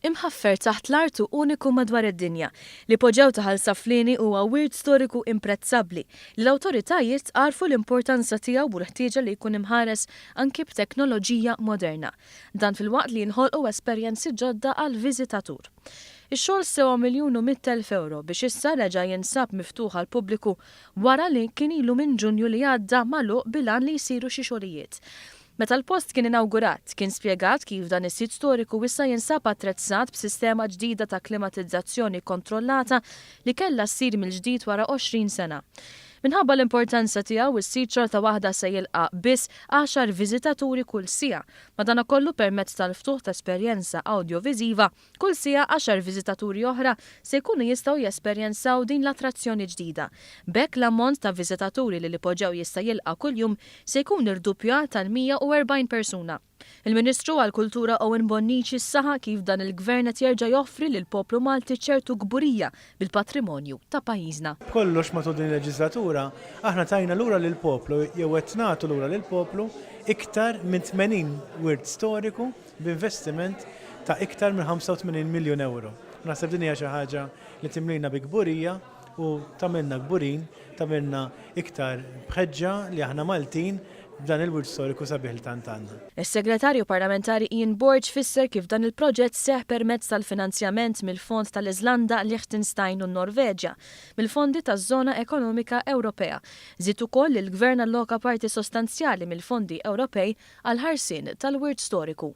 Imħaffer taħt l-art u uniku madwar id-dinja, l-Ipoġew ta' Ħal Saflieni huwa wirt storiku imprezzabbli li l-awtoritajiet għarfu l-importanza tiegħu u l-ħtieġa li jkun imħares anki b'teknoloġija moderna. Dan filwaqt li jinħolqu esperjenzi ġodda għall-viżitatur. Ix-xogħol sewa 1,100,000 ewro biex issa reġa' jinsab miftuħ għall-pubbliku wara li kien ilu minn Ġunju li għadda magħluq bil-għan li jsiru xi xogħlijiet. Meta l-post kien inawgurat, kien spjegat kif dan is-sit storiku issa jinsab attrezzat b'sistema ġdida ta' klimatizzazzjoni kontrollata li kellha ssir mill-ġdid wara 20 sena. Minħabba l-importanza tiegħu, is-sit xorta waħda se jilqa' biss għaxar viżitaturi kull siegħa. Madankollu permezz tal-ftuħ ta' esperjenza awdjoviżiva, Kull siegħa għaxar viżitaturi oħra se jkunu jistgħu jesperjenzaw din l-attrazzjoni ġdida. B'hekk l-ammont ta' viżitaturi li l-Ipoġew jista' jilqa' kuljum se jkun irduppjat għal 140 persuna. Il-Ministru għall-Kultura Owen Bonnici saħaq kif dan il-Gvern qed jerġa' joffri lill-poplu Malti ċertu kburija bil-patrimonju ta' pajjiżna. B'kollox matul din il-leġislatura aħna tajna lura lill-poplu jew qed nagħtu lura lill-poplu iktar minn 80 wirt storiku b'investiment ta' iktar minn 85 miljun ewro. Naħseb din hija xi ħaġa li timlina bi kburija u tagħmilna kburin, tagħmilna iktar b'ħeġġa li aħna Maltin b'dan il-wirt storiku sabiħ li tant għandna. Is-Segretarju Parlamentari Ian Borg fisser kif dan il-proġett seħħ permezz tal-finanzjament mill-Fond tal-Iżlanda, Liechtenstein u n-Norveġja, mill-fondi taż-Żona Ekonomika Ewropea. Żied ukoll li l-Gvern alloka parti sostanzjali mill-fondi Ewropej għall-ħarsien tal-wirt storiku.